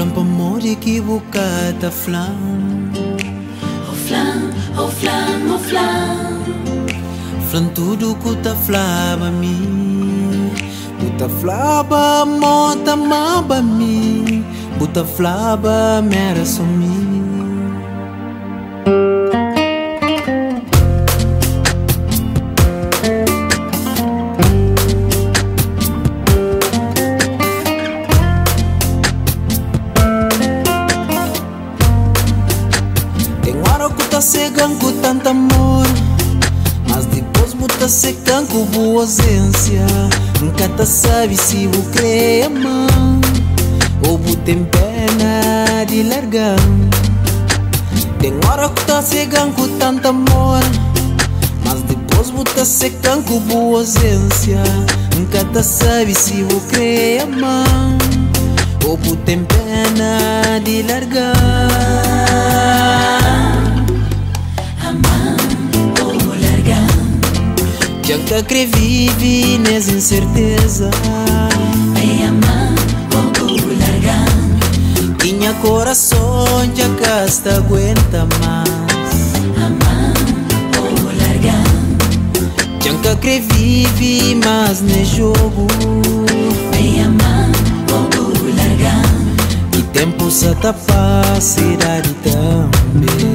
Fla-m pamodi ki bu ka ta fla-m. Oh fla-m, oh fla-m, oh fla-m. Fla-m tudu ku ta flaba mi. Bu ta flaba mo ta amaba mi. Bu ta flaba m'éra so mi. Tem hora ku ta cegan ku tanto amor, mas depois bu ta secan ku bu ausência. Nunca ta sabe se bu crê amar ou bu tem pena de largar. Tem hora ku ta cegan ku tanto amor, mas depois bu ta secan ku bu ausência. Nunca ta sabe se bu crê amar ou bu tem pena de largar. Ama ou larga. Já nunca crê vive nessa incerteza. Bem ama ou larga. Tinha coração já casta aguenta mais. Ama ou larga. Já nunca crê vive mais nesse jogo. Bem ama ou larga. Que tempo se tá passa, idade também.